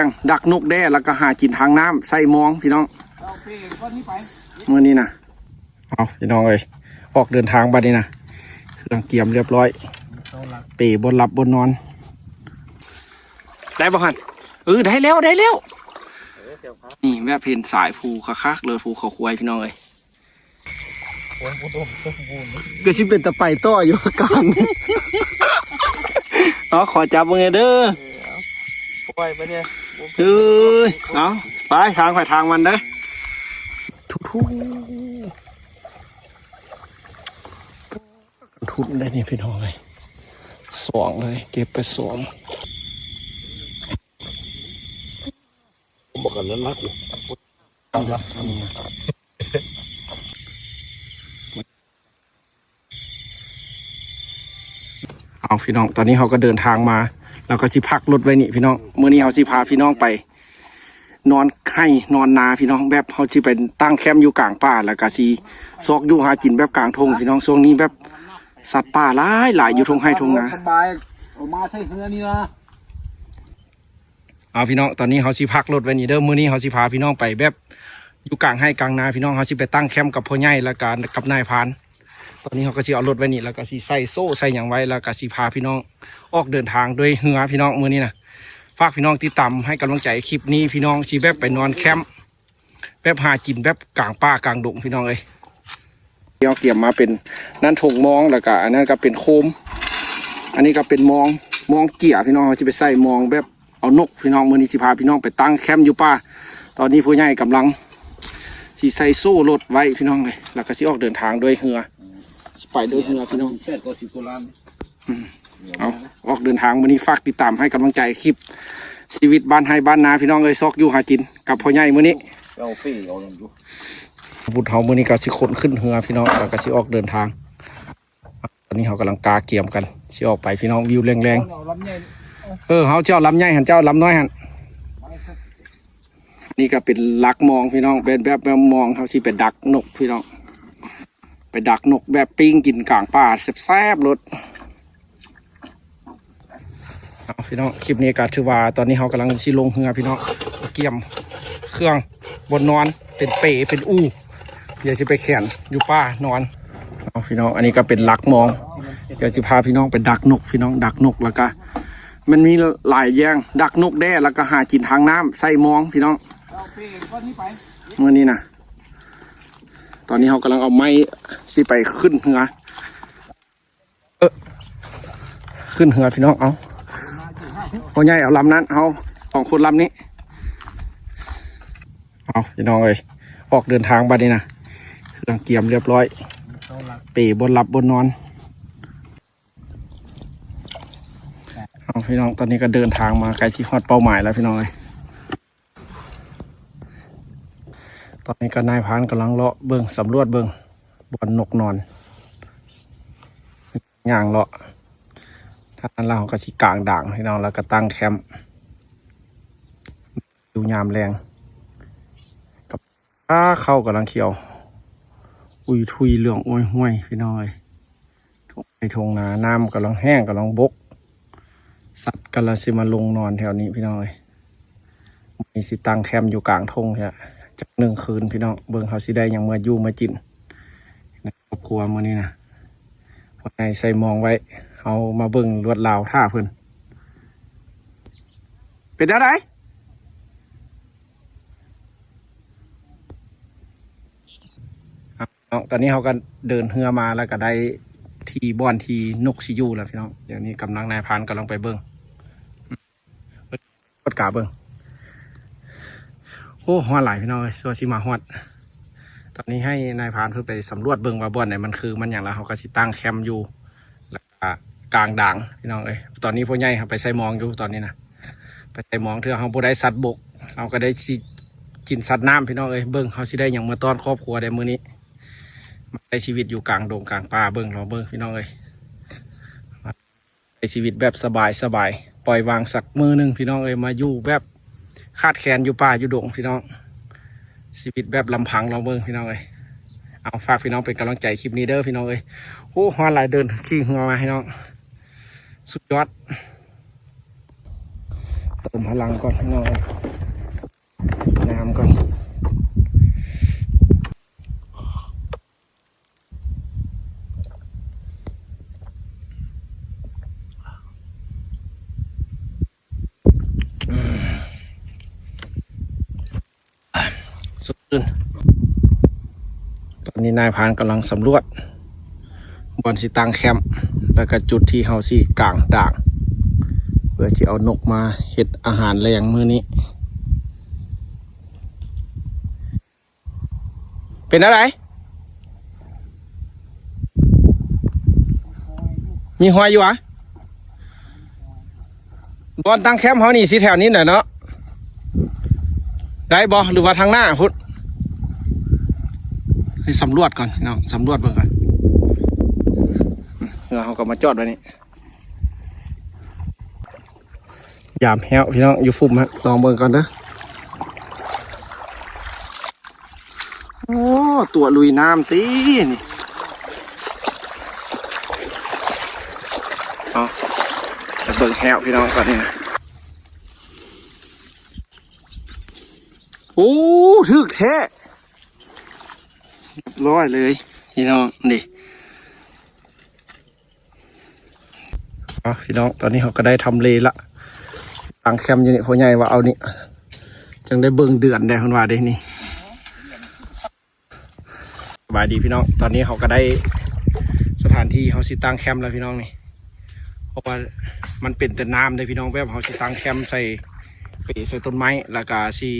ງ ດັກນົກແດ່ ແລ້ວກໍຫາກິນທາງນ້ຳ ໃສ່ມອງພີ່ນ້ອງ. ເອົາເປກ່ອນນີ້ໄປ ມື້ນີ້ນະ ເອົາພີ່ນ້ອງເອີຍ ອອກເດີນທາງບັດນີ້ນະ ເຄື່ອງກຽມຮຽບຮ້ອຍ ເປບ່ອນຫຼັບບ່ອນນອນ ໄດ້ບໍ່ຫັ້ນ? ເອີ ໄດ້ແລ້ວ ໄດ້ແລ້ວ. ນີ້ແບບເຫັນສາຍພູຄັກໆເລີຍ ພູເຂົາຄວາຍພີ່ນ້ອງເອີຍ. ໂອ້ຍ ອຸດົມສົມບູນ ກໍຊິເປັນຕາໄປຕໍ່ຢູ່ກາງ. ເອົາ ຂໍຈັບເບິ່ງແດ່ເດີ. ເອີ ເອົາ ປ່ອຍໄປເດີ. ເອີຍ ເອົາ ໄປ ທາງໃຜທາງມັນເດີ. ທຸໆ ທຸໄດ້ນີ້ພີ່ນ້ອງເອີຍ ສອງເລີຍ ເກັບໄປສອງ. ບໍ່ກັນນັ້ນນະ ເອົາພີ່ນ້ອງ ຕອນນີ້ເຮົາກໍເດີນທາງມາ ແລ້ວກໍຊິພັກລົດໄວ້ນີ້ພີ່ນ້ອງ. ມື້ນີ້ເຮົາຊິພາພີ່ນ້ອງໄປນອນໄຮ່ນອນນາພີ່ນ້ອງ ແບບເຮົາຊິໄປຕັ້ງແຄມຢູ່ກາງປ່າ ແລ້ວກໍຊິຊອກຢູ່ຫາກິນແບບກາງທົ່ງພີ່ນ້ອງ. ຊ່ວງນີ້ແບບສັດປ່າຫຼາຍໆ ຢູ່ທົ່ງໄຮ່ທົ່ງນາ ສະບາຍ ເອົາມາໃສ່ເຮືອນີ້ນະ. ເອົາພີ່ນ້ອງ ຕອນນີ້ເຮົາຊິພັກລົດໄວ້ນີ້ເດີ. ມື້ນີ້ເຮົາຊິພາພີ່ນ້ອງໄປແບບຢູ່ກາງໄຮ່ກາງນາພີ່ນ້ອງ. ເຮົາຊິໄປຕັ້ງແຄມກັບພໍ່ໃຫຍ່ ແລ້ວກໍກັບນາຍພານ. ຕອນນີ້ເຮົາກໍຊິເອົາລົດໄວ້ນີ້ ແລ້ວກໍຊິໃສ່ໂສ້ໃສ່ຫຍັງໄວ້ ແລ້ວກໍຊິພາພີ່ນ້ອງອອກເດີນທາງດ້ວຍເຮືອພີ່ນ້ອງ. ມື້ນີ້ນະ ຝາກພີ່ນ້ອງຕິດຕາມໃຫ້ກຳລັງໃຈຄລິບນີ້ພີ່ນ້ອງ. ຊິແບບໄປນອນແຄມ ແບບຫາກິນແບບກາງປ່າກາງດົງພີ່ນ້ອງເອີຍ. ເຮົາກຽມມາເປັນນັ້ນຖົງມອງ ແລ້ວກະອັນນັ້ນກໍເປັນໂຄມ ອັນນີ້ກໍເປັນມອງ ມອງເກຍພີ່ນ້ອງ. ເຮົາຊິໄປໃສ່ມອງແບບເອົານົກພີ່ນ້ອງ. ມື້ນີ້ຊິພາພີ່ນ້ອງໄປຕັ້ງແຄມຢູ່ປ່າ. ຕອນນີ້ຜູ້ໃຫຍ່ກຳລັງຊິໃສ່ໂສ້ລົດໄວ້ພີ່ນ້ອງເອີຍ ແລ້ວກໍຊິອອກເດີນທາງດ້ວຍເຮືອ ຊິໄປດ້ວຍເຮືອພີ່ນ້ອງ. ອືມ ເອົາ ອອກເດີນທາງມື້ນີ້ ຝາກຕິດຕາມໃຫ້ກຳລັງໃຈຄລິບຊີວິດບ້ານໄຮ່ບ້ານນາພີ່ນ້ອງເອີຍ. ຊອກຢູ່ຫາກິນກັບພໍ່ໃຫຍ່ມື້ນີ້ ເອົາເປເອົາຫຍັງຢູ່ ບຸດເຮົາມື້ນີ້ກໍຊິຂົນຂຶ້ນເຮືອພີ່ນ້ອງ ແລ້ວກໍຊິອອກເດີນທາງ. ຕອນນີ້ເຮົາກຳລັງກາກຽມກັນ ຊິອອກໄປພີ່ນ້ອງ. ວິວແລງໆ ເອີ ເຮົາຊິເອົາລຳໃຫຍ່ຫັ້ນ ເຈົ້າເອົາລຳນ້ອຍຫັ້ນ. ນີ້ກໍເປັນຫຼັກມອງພີ່ນ້ອງ ເປັນແບບ ແບບມອງ ເຮົາຊິໄປດັກນົກພີ່ນ້ອງ ໄປດັກນົກແບບປີ້ງກິນກາງປ່າແຊບໆໂລດ. ເອົາພີ່ນ້ອງ ຄລິບນີ້ກໍຖືວ່າຕອນນີ້ເຮົາກຳລັງຊິລົງເຮືອພີ່ນ້ອງ ກຽມເຄື່ອງບ່ອນນອນ ເປັນເປເປັນອູ່ ດຽວຊິໄປແຂນຢູ່ປ່ານອນ. ເອົາພີ່ນ້ອງ ອັນນີ້ກໍເປັນຫຼັກມອງ ດຽວຊິພາພີ່ນ້ອງໄປດັກນົກພີ່ນ້ອງ ດັກນົກ ແລ້ວກໍມັນມີຫຼາຍຢ່າງ ດັກນົກແດ່ ແລ້ວກໍຫາກິນທາງນ້ຳໃສ່ມອງພີ່ນ້ອງ. ມື້ນີ້ນະ ຕອນນີ້ເຮົາກຳລັງເອົາໄມ້ຊິໄປຂຶ້ນເຮືອ ເອີ ຂຶ້ນເຮືອພີ່ນ້ອງ. ເອົາ ພໍ່ໃຫຍ່ເອົາລຳນັ້ນ ເຮົາສອງຄົນລຳນີ້. ເອົາພີ່ນ້ອງເອີຍ ອອກເດີນທາງບັດນີ້ນະ ເຄື່ອງກຽມຮຽບຮ້ອຍ ເປບ່ອນຫຼັບບ່ອນນອນ. ເອົາພີ່ນ້ອງ ຕອນນີ້ກໍເດີນທາງມາໃກ້ຊິຮອດເປົ້າໝາຍແລ້ວພີ່ນ້ອງເອີຍ. ຕອນນີ້ກໍນາຍພານກຳລັງເລາະເບິ່ງ ສຳຫຼວດເບິ່ງບ່ອນນົກນອນ ຍ່າງເລາະ. ທາງນັ້ນລາວກໍຊິກາງດາງພີ່ນ້ອງ ແລ້ວກໍຕັ້ງແຄມຢູ່ຍາມແລງ ກັບ ອາ ເຂົ້າກຳລັງຂຽວ ອຸຍທຸຍ ເຫຼືອງໂອ້ຍຫ້ວຍ ພີ່ນ້ອງເອີຍ. ທົ່ງໄຮ່ທົ່ງນາ ນ້ຳກຳລັງແຫ້ງ ກຳລັງບົກ ສັດກຳລັງຊິມາລົງນອນແຖວນີ້ພີ່ນ້ອງເອີຍ. ມື້ນີ້ຊິຕັ້ງແຄມຢູ່ກາງທົ່ງແທ້ ຈັກໜຶ່ງຄືນພີ່ນ້ອງ ເບິ່ງເຮົາຊິໄດ້ຫຍັງເມືອຢູ່ເມືອກິນໃນຄອບຄົວມື້ນີ້ນະ. ພໍ່ໃຫຍ່ໃສ່ມອງໄວ້ ເຮົາມາເບິ່ງລວດລາວຖ້າເພິ່ນ ເປັນແນວໃດ? ເນາະ ຕອນນີ້ເຮົາກໍເດີນເຮືອມາ ແລ້ວກໍໄດ້ທີ່ບ່ອນທີ່ນົກຊິຢູ່ແລ້ວພີ່ນ້ອງ. ດຽວນີ້ກຳລັງ ນາຍພານກຳລັງໄປເບິ່ງ ກວດກາເບິ່ງ. ໂອ້ ຮ້ອນຫຼາຍພີ່ນ້ອງເອີຍ ຊົ່ວຊິມາຮອດ. ຕອນນີ້ໃຫ້ນາຍພານເພິ່ນໄປສຳຫຼວດເບິ່ງວ່າບ່ອນໃດມັນຄືມັນຫຍັງ ແລ້ວເຮົາກໍຊິຕັ້ງແຄມຢູ່ ແລ້ວກໍກາງດາງພີ່ນ້ອງເອີຍ. ຕອນນີ້ພໍ່ໃຫຍ່ເຮົາໄປໃສ່ມອງຢູ່ຕອນນີ້ນະ ໄປໃສ່ມອງ ເທື່ອເຮົາບໍ່ໄດ້ສັດບົກ ເຮົາກໍໄດ້ຊິກິນສັດນ້ຳພີ່ນ້ອງເອີຍ. ເບິ່ງເຮົາຊິໄດ້ຫຍັງມາຕ້ອນຄອບຄົວໃດມື້ນີ້ ມາໃຊ້ຊີວິດຢູ່ກາງດົງກາງປ່າ ເບິ່ງ ລອງເບິ່ງພີ່ນ້ອງເອີຍ. ໃຊ້ຊີວິດແບບສະບາຍໆ ປ່ອຍວາງສັກມື້ໜຶ່ງພີ່ນ້ອງເອີຍ. ມາຢູ່ແບບຂາດແຄນຢູ່ປ່າຢູ່ດົງພີ່ນ້ອງ ຊີວິດແບບລຳພັງ ລອງເບິ່ງພີ່ນ້ອງເອີຍ. ເອົາ ຝາກພີ່ນ້ອງເປັນກຳລັງໃຈຄລິບນີ້ເດີພີ່ນ້ອງເອີຍ. ໂອ້ ຮ້ອນຫຼາຍ ເດີນຂີ່ເຮືອມາພີ່ນ້ອງ ສຸດຍອດ. ເຕີມພະລັງກ່ອນພີ່ນ້ອງເອີຍ ນ້ຳກ່ອນ. ສດຊື່ນ. ຕອນນີ້ນາຍພານກຳລັງສຳຫຼວດບ່ອນຊິຕັ້ງແຄມ ແລ້ວກະຈຸດທີ່ເຮົາຊິກາງດາງ ເພື່ອຊິເອົານົກມາເຮັດອາຫານແລງມື້ນີ້. ເປັນແນວໃດ? ມີຮອຍຢູ່ຫວາ? ບ່ອນຕັ້ງແຄມເຮົານີ້ຊິແຖວນີ້ແຫຼະເນາະ ໄດ້ບໍ່ ຫຼືວ່າທາງໜ້າພຸ້ນ? ໃຫ້ສຳຫຼວດກ່ອນເນາະ ສຳຫຼວດເບິ່ງກ່ອນ. ເຮືອເຮົາກໍມາຈອດໄວ້ນີ້. ຍາມແຮ້ວພີ່ນ້ອງ ຢູ່ຟຸ່ມ ລອງເບິ່ງກ່ອນເດີ. ໂອ້ ຕົວະລຸຍນ້ຳຕິນີ້. ເອົາ ໄປເບິ່ງແຮ້ວພີ່ນ້ອງ ຕອນນີ້ນະ. ໂອ້ ຖືກແທ້ ຮຽບຮ້ອຍເລີຍພີ່ນ້ອງ ນີ້. ເອົາ ພີ່ນ້ອງ ຕອນນີ້ເຮົາກໍໄດ້ທຳເລລະ ຕັ້ງແຄມຢູ່ນີ້ ພໍ່ໃຫຍ່ວ່າເອົານີ້ ຈັ່ງໄດ້ເບິ່ງເດືອນໄດ້ ເພິ່ນວ່າເດ້ນີ້. ສະບາຍດີພີ່ນ້ອງ ຕອນນີ້ເຮົາກໍໄດ້ສະຖານທີ່ເຮົາຊິຕັ້ງແຄມແລ້ວພີ່ນ້ອງນີ້ ເພາະວ່າມັນເປັນແຕ່ນ້ຳເດ້ພີ່ນ້ອງ ແບບເຮົາຊິຕັ້ງແຄມໃສ່ ເປໃສ່ຕົ້ນໄມ້ ແລ້ວກໍຊິ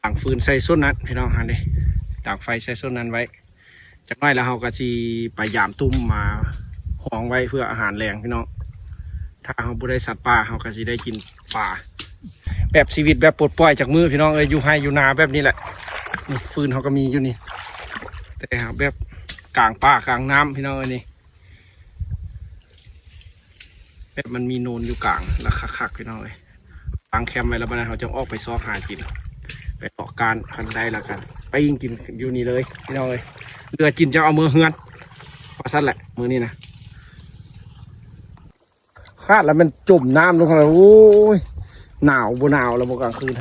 ດາງຟືນໃສ່ໂຊນນັ້ນພີ່ນ້ອງ ຫັ້ນເດ້ ດາງໄຟໃສ່ໂຊນນັ້ນໄວ້. ຈັກໜ້ອຍແລ້ວເຮົາກໍຊິໄປຢາມຕຸ້ມມາຮອງໄວ້ເພື່ອອາຫານແລງພີ່ນ້ອງ. ຖ້າເຮົາບໍ່ໄດ້ສັດປ່າ ເຮົາກໍຊິໄດ້ກິນປາ ແບບຊີວິດແບບປົດປ່ອຍຈັກມື້ພີ່ນ້ອງເອີຍ ຢູ່ໄຮ່ຢູ່ນາແບບນີ້ແຫຼະ. ນີ້ຟືນເຮົາກໍມີຢູ່ນີ້ ແຕ່ເຮົາແບບກາງປ່າກາງນ້ຳພີ່ນ້ອງເອີຍ ນີ້ ແບບມັນມີໂນນຢູ່ກາງ ລະຄັກໆ ພີ່ນ້ອງເອີຍ. ຕັ້ງແຄມໄວ້ແລ້ວ ບາດນັ້ນເຮົາຈະອອກໄປຊອກຫາກິນ ໄປເລາະການ ຄັນໄດ້ແລ້ວກໍປີ້ງກິນຢູ່ນີ້ເລີຍພີ່ນ້ອງເອີຍ. ເຫຼືອກິນຈະເອົາເມືອເຮືອນ ວ່າຊັ້ນແຫຼະມື້ນີ້ນະ. ຄາດແລ້ວແມ່ນຈົມນ້ຳລົງ ໂອ້ຍ ໜາວບໍ່ໜາວແລ້ວບໍ່ກາງຄືນ.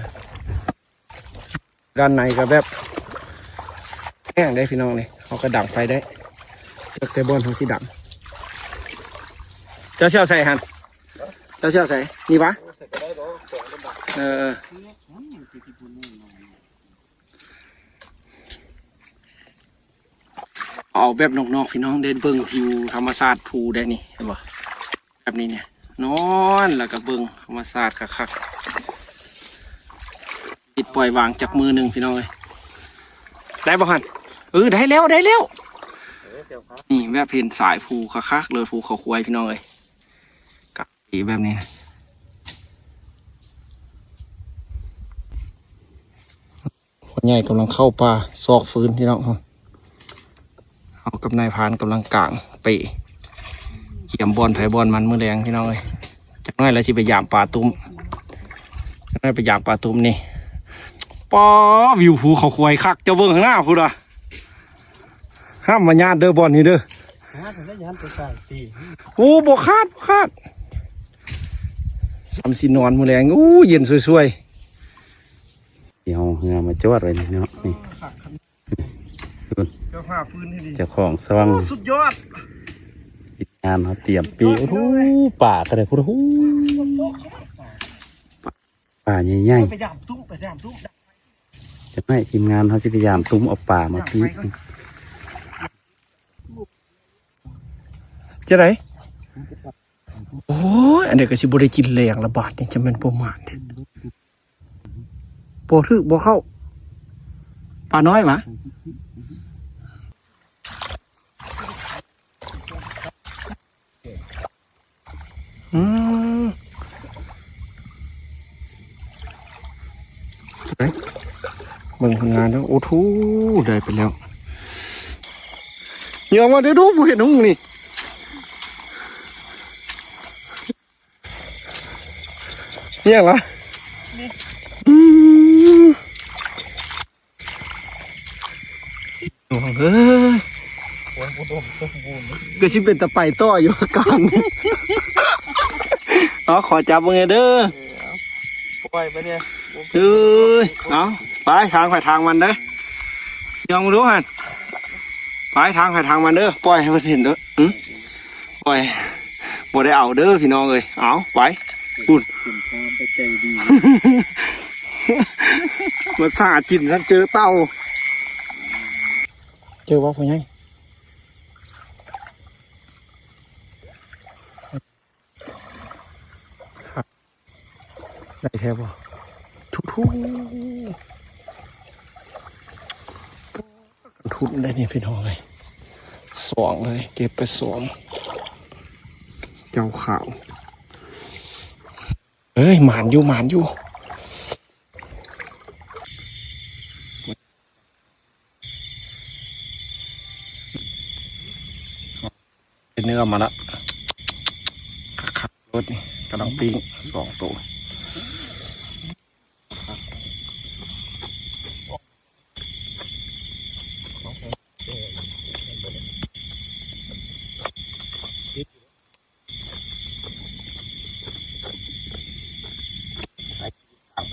ດ້ານໃນກໍແບບແຫ້ງເດ້ພີ່ນ້ອງນີ້ ເຮົາກໍດັງໄຟໄດ້ ເລືອກແຕ່ບ່ອນເຮົາຊິດັງ. ເຈົ້າຊິເອົາໃສ່ຫັ້ນ? ເຈົ້າຊິເອົາໃສ່? ນີ້ຫວາ? ເອີ ເອົາແບບນອກໆ ພີ່ນ້ອງ ໄດ້ເບິ່ງວິວທຳມະຊາດພູໄດ້ນີ້ ເຫັນບໍ່? ແບບນີ້ນີ້ ນອນແລ້ວກໍເບິ່ງທຳມະຊາດຄັກໆ. ປິດປ່ອຍວາງຈັກມື້ໜຶ່ງພີ່ນ້ອງເອີຍ. ໄດ້ບໍ່ຫັ້ນ? ເອີ ໄດ້ແລ້ວ ໄດ້ແລ້ວ. ນີ້ແບບເຫັນສາຍພູຄັກໆ ເລີຍ ພູເຂົາຄວາຍພີ່ນ້ອງເອີຍ. ກະເປັນແບບນີ້ນະ. ພໍ່ໃຫຍ່ກຳລັງເຂົ້າປ່າຊອກຟືນພີ່ນ້ອງ. ເຮົາກັບນາຍພານກຳລັງກາງເປ ກຽມບ່ອນໃຜບ່ອນມັນມື້ແລງພີ່ນ້ອງເອີຍ. ຈັກໜ້ອຍແລ້ວຊິໄປຢາມປາຕຸ້ມ ຈັກໜ້ອຍໄປຢາມປາຕຸ້ມນີ້. ປ້າ ວິວພູເຂົາຄວາຍຄັກ ເຈົ້າເບິ່ງຂ້າງໜ້າພຸ້ນນະ. ຫ້າມມາຍາດເດີບ່ອນນີ້ເດີ. ໂອ້ ບໍ່ຂາດ ບໍ່ຂາດ ສ່ຳຊິນອນມື້ແລງ. ໂອ້ ເຢັນຊ່ວຍໆ. ທີ່ເຮົາເຮືອມາຈອດໄວ້ນີ້ເນາະ ນີ້ ເຈົ້າຂອງຊ່ອງ ໂອ້ ສຸດຍອດ ທີມງານເຮົາຕຽມປີ. ໂອ້ໂຫ ປາກໍໄດ້ພຸ້ນ ໂອ້ໂຫ ປາໃຫຍ່ໆ. ໄປຢາມຕຸ້ມ ໄປຢາມຕຸ້ມ. ຈັກໜ້ອຍທີມງານເຮົາຊິໄປຢາມຕຸ້ມເອົາປາມາປີ້ງ. ຈັ່ງໃດ? ໂອ້ຍ ອັນນີ້ກໍຊິບໍ່ໄດ້ກິນແລງລະບາດນີ້ ຈະແມ່ນປະມາດແທ້. ບໍ່ຖືກ ບໍ່ເຂົ້າ. ປານ້ອຍຫວາ? ອືມ ໄປເບິ່ງຜົນງານເດີ. ໂອ້ໂຫ ໄດ້ໄປແລ້ວ. ເຫຍື່ອມາເດີ ດູ ບໍ່ເຫັນຫຸງນີ້. ອີຫຍັງລະ? ອືມ ໂອ້ຍ ຄືຊິເປັນຕາໄປຕໍ່ຢູ່ອາການນີ້. ເອົາ ຂໍຈັບເບິ່ງແດ່ເດີ. ปล่อยไปเนี่ย เอ้ย เอา ไป ทางไผทางมันเด้อ ยองดูหั่น ไป ทางไผทางมันเด้อ ปล่อยให้เพิ่นเห็นเด้อ หึ ปล่อย บ่ได้เอาเด้อพี่น้องเอ้ย เอา ไป พุ้น เห็นความใจดี มันสากิน ท่านเจอเต่า เจอบ่พ่อใหญ่ ได้แท้บ่ ทุๆ ทุนได้นี่พี่น้องเอ้ย สองเลย เก็บไปสอง เจ้าขาว เอ้ย หมานอยู่ หมานอยู่ เป็นเนื้อมาละ คักๆ รถนี่กำลังปิ้งสองตัว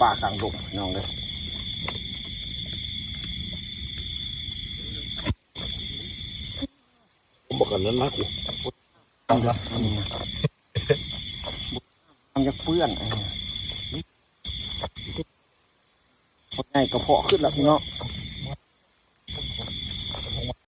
ป่าข้างดงพี่น้องเอ้ย บ่กันนั้นนะกู ทำละ มันจะเปื้อน เออ คนใหญ่กระเพาะขึ้นแล้วพี่น้อง